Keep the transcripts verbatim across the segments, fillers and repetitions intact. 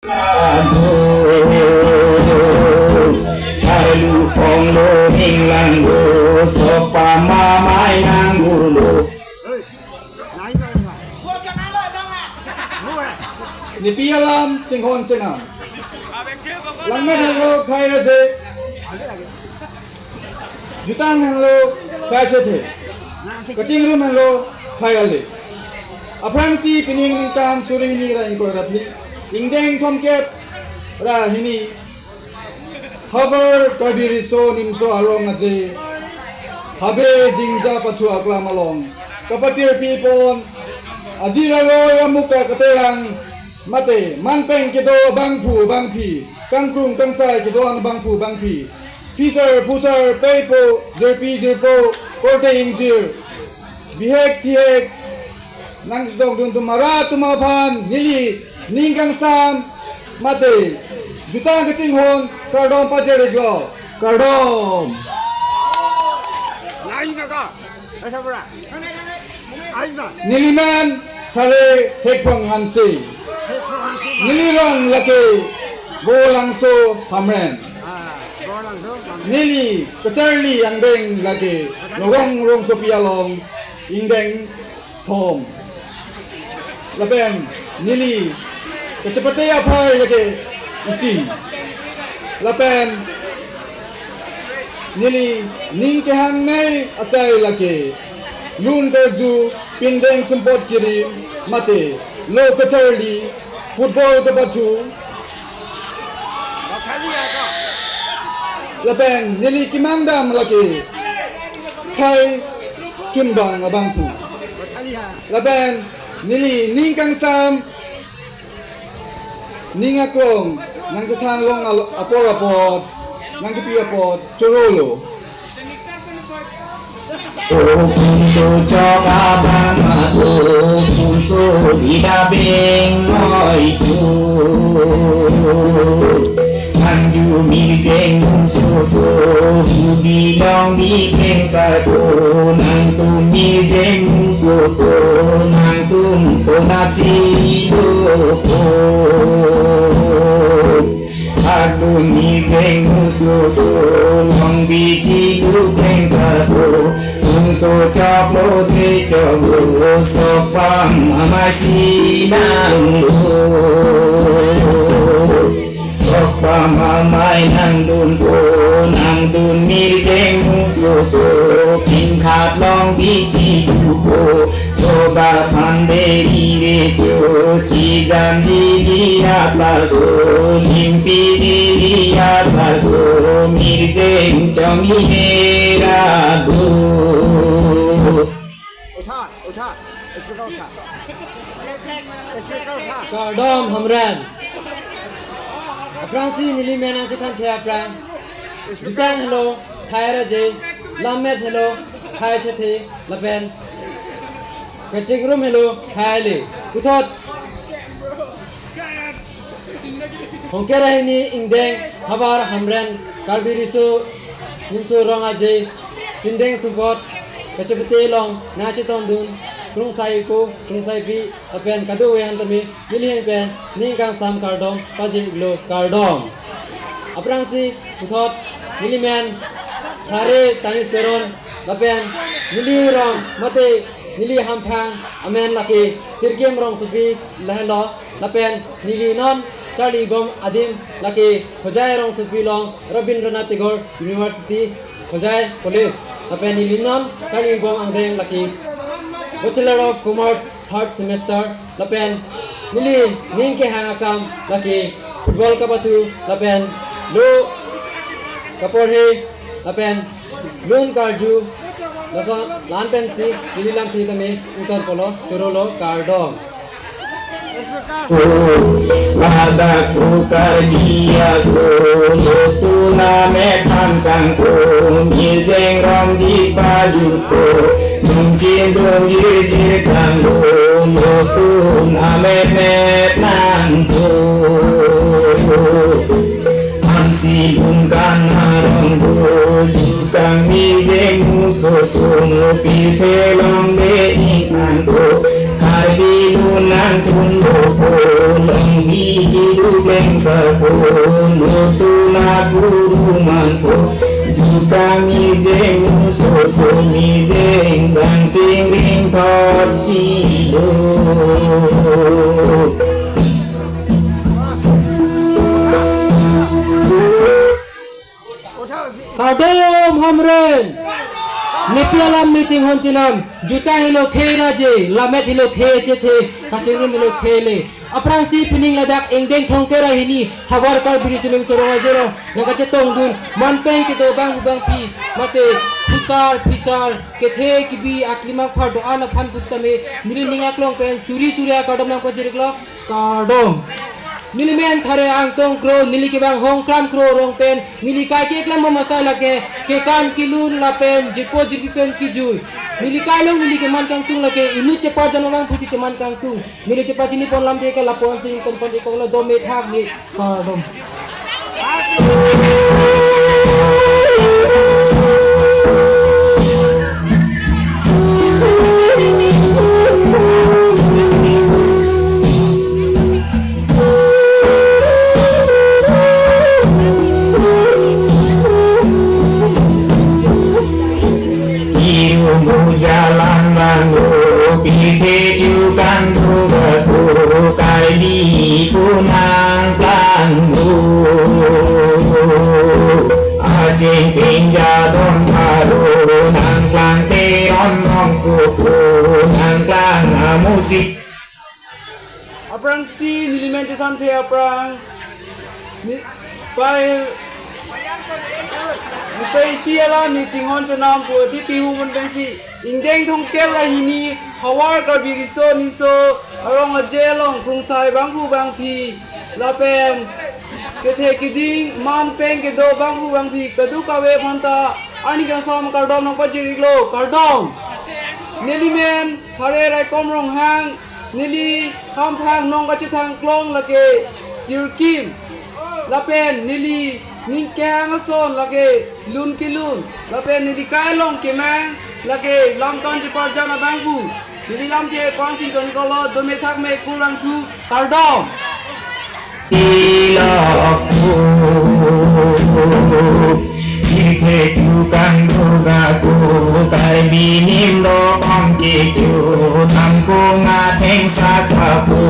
Adu, harlu ponglo ning langgo, sopa mamai nang gulo. Nepi alam chinghon chenam. Langmet henlo khai raje. Jutang henlo khai chethe. Kachingrum henlo khai ale. Aphrangsi pining ningkan suri hini ra ingkoi ra phli, ingdeng thomkep ra hini, havar Karbi Riso Nimso Arong Aje, Habe Dingja Pathu Aklam along kapatirpi pon, ajiraroi amuka katerang mate manpeng kedo abangphu abangphi, kangkrung kangsai kedo abangphu abangphi, phisar phusar, peipo, jirpi jirpo, korte ingjir, bihek thihek nangchetongdun atum arat atum aphan neli ning kangsam mate jutang kachinghon kardom pajir-iklo. Kardom. Lain kaka. Asa pura. Aina. Neli men Thare Thekphong Hanse. Thekphong Hanse. Neli rong lake Golangso Hamren. Ah, Golangso Hamren. Neli kacharli angdeng lake Nogong rongsopi along ingdeng thom. Lapen neli kachepate aphai lake isi. Lapen neli ning kehangnei asai lake lun karju, pindeng sumpot kirim mate lo kacharli, football kapathu. Lapen neli kemang dam lake khai chunbang abangphu. Lapen neli ning kangsam, ning aklong nangchethan long al-, apor apor, nangkepi apor chorolo. O phungso chok abang ma, o phungso dida beng noi tu. Thanju mirjeng musoso, hudi long di peng kato, nangtum mirjeng musoso, nangtum konatsi dopo. Adun ni theng musoso, long biji du theng sato, phungso choklo te choklo, sokpam amai si nangdun. Sokpam amai nangdunpo, nangdun mirjeng musoso, pingkhat long biji dupo. Soda phan beri recho, chijan dili ataso, limpi dili ataso, mirjeng chong ihera do. Utha, utha, speaker utha. Speaker utha. Kardom Hamren. Aphrangsi neli men nangchethan the aphrang. Jutang helo khai raje, lammet helo khai chethe, lapen kachingrum helo khai le. Puthot Hongke ra hini ingdeng havar Hamren Karbi Riso Nimso Rong Aje pindeng sumpot kachepate along nangchetongdun krungsaipo, krungsaipi lapen kadokave aphan tame neli ahin pen ning kangsam kardom pajir-iklo, kardom. Aphrangsi puthot neli men Thare Tanis Teron lapen neli rong mate neli hamphang amen lake Tirkim Rongsopi lahelo lapen neli non charli-bom adim lake Hojai Rongsopi along Rabindranath Tagore University, Hojai College. Lapen neli non charli-bom angdeng lake Bachelor of Commerce third semester. Lapen neli ning kehang akam lake football kapathu lapen lo kaporhe lapen lun karju, lason la-an pensi neli lamthe tame ingtonpolo, chorolo, kardom. Ladak sukar dia so, lo tuna me than kangkung, mijeng rongji pajutpo, nungchin dungji jir kangkung, lo tuna me me nangpo. Ansi bungkan arong do, jutang mijeng musoso, mo pithe longde ingkangpo, Karbi lunang thun dopo, long biji Leng sako, nutuna guru manpo, ju kami jeng soso mi jeng bang sing ring thot chilo. Kardom Hamren. Nepi alam ne chinghon chenam. Juta helo khei raje, lamet helo khei chethe, kachingrum helo khei le. Aphrangsi pining ladak ingdeng thomkep ra hini, havar Karbi Riso Nimso Rong Aje along nangkachetongdun, manpeng kedo bangphu bangphi, mate phusar phisar, kethe kebi, aklimang phar do-an aphan pusitame, neli ning aklong pen suri suri akardom nangpajir-iklo. Kardom. Neli men Thare Angtong Kro, neli kevang Hongkram Kro arong pen, neli kaike klem bom asai lake, kekan kelun lapen jirpo jirpi pen kejui. Neli kai along neli keman kangtung lake, inut cheparjan abang pusi cheman kangtung. Neli chepachini pon alamthe ke lapu-an sing ton pon-iklo, dome thakme. Kardom. Iru mujalan bango, pithe jukan duga ko, Karbi punang plangmo. Ajing pinja don paro, nangklang teron nong suku, nangklang amusik. Aphrangsi neli men chethan the aphrang. Ni, pai, pai pi alam ne chinghon chenam pu ati pihu mun pensi. Ingdeng thomkep ra hini, havar Karbi Riso Nimso Rong Aje along, krungsai bangphu bangphi, lapen kethe keding, manpeng kedo bangphu bangphi, kadokave aphanta, arni kangsam akardom nangpajir-iklo, kardom. Neli men Thare Raikom Ronghang, neli hamphang nong kachethang klong lake Tirkim. Lapen neli ning kehang ason lake lun kelun. Lapen neli kai along kemang lake lamkan cheparjan abangphu. Neli lamthe pon sing ton-iklo, dome thakme kurvangthu, kardom. Ilok. Pirthe tukang duga ko, Karbi nimlo kong kecho, damkung atheng sak papo,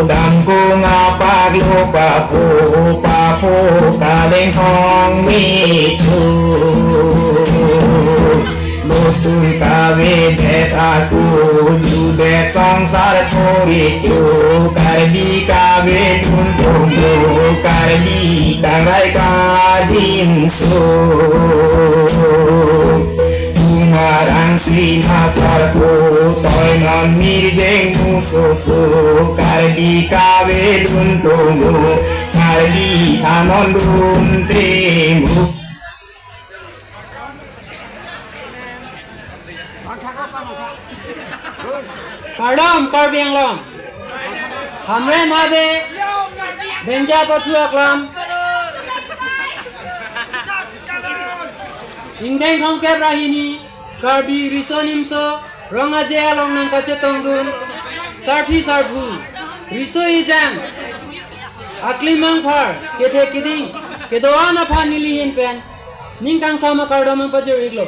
damkung apak lo papo, papo kaleng thong mecho. Lotun kavedet ako, judet songsar kori cho, Karbi kavedun tomo, Karbi tangrai kajinso. Tumarang sina sarpo, toinon mirjeng musoso, Karbi kavedun tomo, Karbi thanon dun temo. Kardom Karbi Anglong. Hamren habe, Denja pathu aklam. Ingdeng thomkep ra hini, Karbi Riso Nimso Rong Aje along nangkachetongdun sarpi sarpo, riso ejang, aklimang phar, kethe keding, kedo-an aphan neli ahin pen ning kangsam akardom nangpajir-iklo.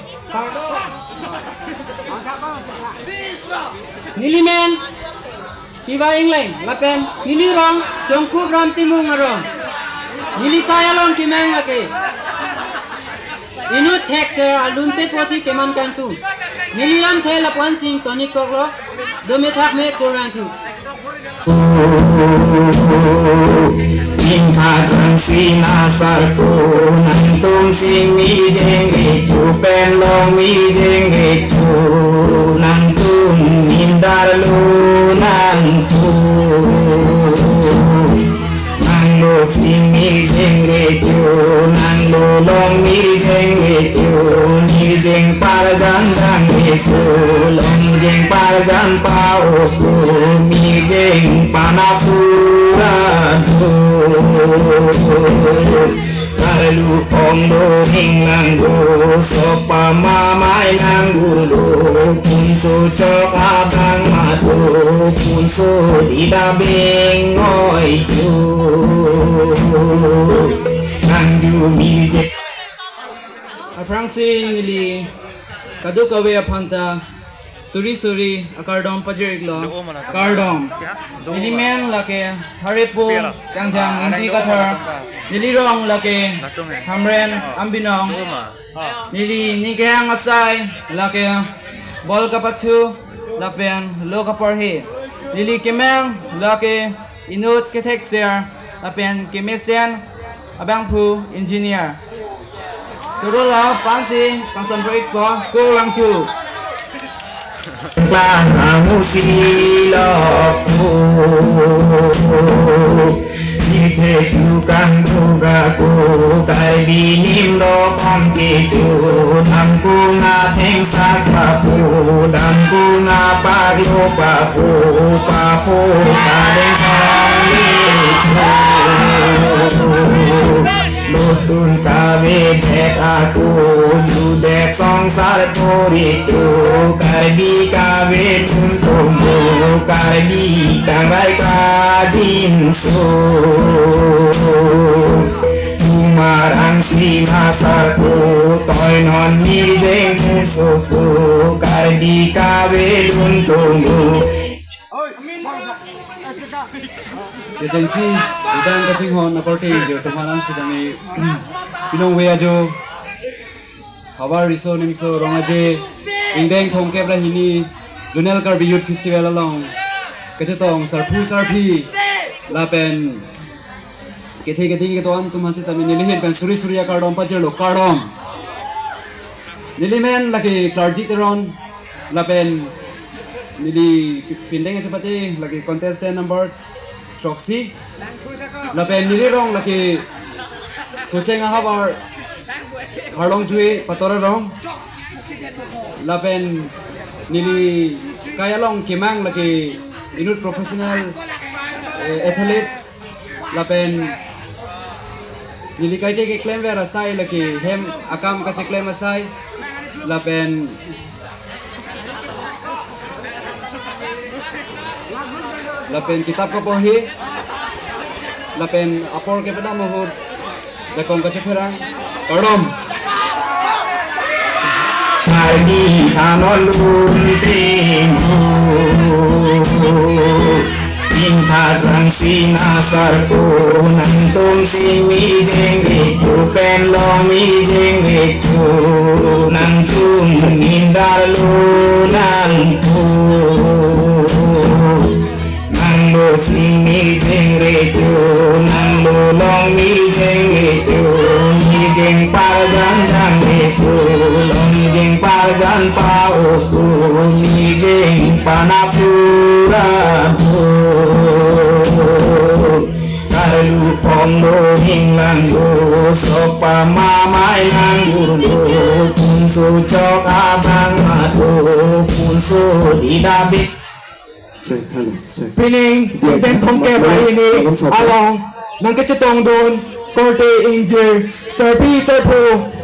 Neli men Siva Engleng lapen neli rong Chongkup Ram Timung arong. Neli kai along kemang lake inut thekser alun se pusi keman kangtung. Neli lamthe lapu-an sing ton-iklo, dome thakme kurvangthu. Ingkhat rang sina sarpo, nangtum sing mirjeng recho, pen long mirjeng recho, nangtum mindar lo nangtum. Nanglo sing mirjeng recho, nanglo long mirjeng recho, mirjeng parjan jang recho, longjeng parjan pa-oso, mirjeng panapura do. Karlu ong do ring nangdo, sopa mamai nanggulo, punso chok abang mado, punso dida beng oi jo. Nangjumirje. Aphrangsi neli kadokave aphanta suri suri akardom pajir-iklo. Kardom. Neli men lake Tharepum Kangjang Ingti Kathar. Neli rong lake Hamren Angbinong. Neli ning kehang asai lake bol kapathu lapen lo kaporhe. Neli kemang lake inut kethekser lapen kemesen abangphu engineer. Choro lo aphansi pangton pro-ikpo, kurvangthu. Klang amusi lo ko. Nithe tukang duga ko, Karbi nimro kom kitu, damkung atheng sak papu, damkung apaklo papu, papu kaleng thang litu. Nutun kavedet ako, judet songsar koritu, Karbi kavedun tomo, Karbi tangrai kajinso. Tumarang sina sarko, toinon mirjeng musoso, Karbi kavedun tomo. Kechengsi, idang kachinghon akorte ingjir atum aphan sitame, pinong ve ajo, havar riso nimso Rong Aje, ingdeng thomkep ra hini, Zonal Karbi Youth Festival along kachetong sarphu sarpi lapen kethe keding kedo-an atum aphan sitame neli ahin pen suri suri akardom pajirlo, kardom. Neli men lake Klarji Teron, lapen neli pi-, pindeng achepate lake contestant number throksi, lapen neli rong lake Socheng ahavar Harlongjui Pator arong, lapen neli kai along kemang lake inut professional, eh, athletes, lapen neli kaike keklemver asai lake hem akam kacheklem asai, lapen lapen kitap kaporhe, lapen apor kepadam ahut jakong kachepherang. Kardom. Karbi anon lun tengho. Ingthat rang sina sarpo, nangtum si mirjeng recho, pen long mirjeng recho, nangtum mindar lo nangtum. Nanglo si mirjeng recho, nanglo long mirjeng recho, mirjeng parjan jang recho, long jeng parjan pa-oso, mirjeng panapura do. Karlu ponglo hinglang do, sokpa mamai nang urlo, punso chok abang mado, punso didabik. Check, hello, check. Pining, ingdeng thomkep ra hini along nangkachetongdun korte ingjir, sarpi sarpo,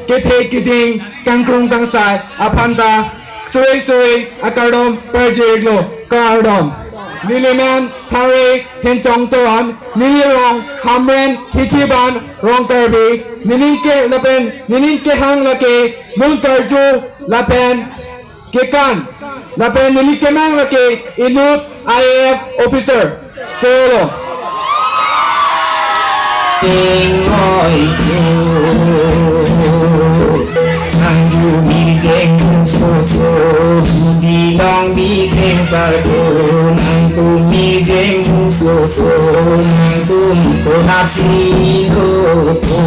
kethe keding, kangkrung kangsai aphanta suri suri akardom pajirlo, kardom. Neli men Thare Henchong Teron, neli rong Hamren Hichiban Rong Karbi, nening ke lapen nening kehang lake Lun Karju lapen kekan, lapen neli kemang lake inut I A F officer. Cholo. Ingoi tu, nangjumirjeng musoso, bidi long bikeng sarpo, nangtum mirjeng musoso, nangtum konat si dopo.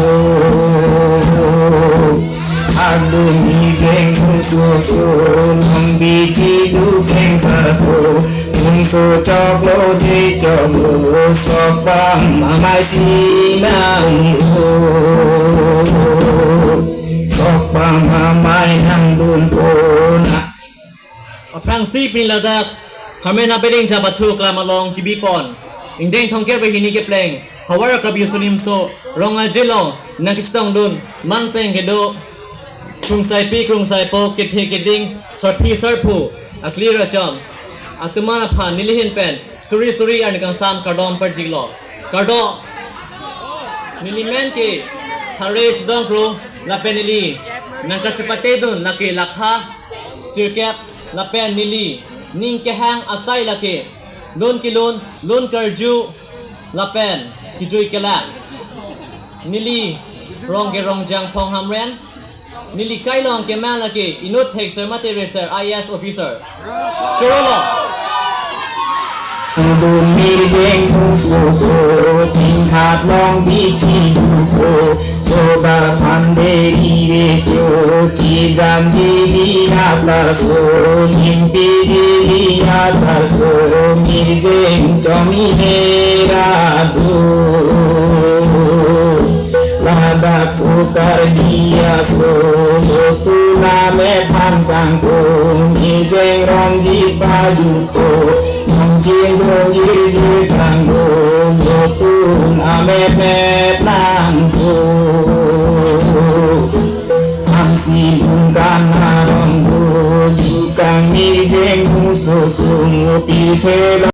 Akdun ni jeng musoso, nang biji dukeng sarpo, punso choklo je choklo, sokpam amai sinang lo, sokpam amai nangdun pona. Aphrangsi pini ladak Kharmen Apeding Chapathu Klam along kibipon ingdeng thomkep ra hini kepleng havar Karbi Riso Nimso Rong Aje along nangkachetongdun man pen kedo krungsaipi krungsaipo, kethe keding, sarpi sarpo, aklir acham atum an aphan neli ahin pen suri suri arni kangsam kardom parjiklo. Kardom. Neli men ke Thare Sudong Kro, lapen neli nangkachepate dun lake lakha sirkep, lapen neli ning kehang asai lake lun kelun, lun karju, lapen kejui kelang. Neli rong ke Rongjang Phong Hamren. Neli kailong keman lake inut thekser mate reser I A S officer. Chorolo. Dun mirjeng musoso, tingkhat long bithi dupo, sodar phan deri recho, chijam jibi atarso, limpi jibi atarso, mirjeng chomi hera do. Ladak sukar dia so, lotu name phan kangkung, ijeng rongji pajupo, nongchin dongji ji kangkung, lotu name met nangkung. Ansi lungkan arong do, jukang ijeng musoso, pithe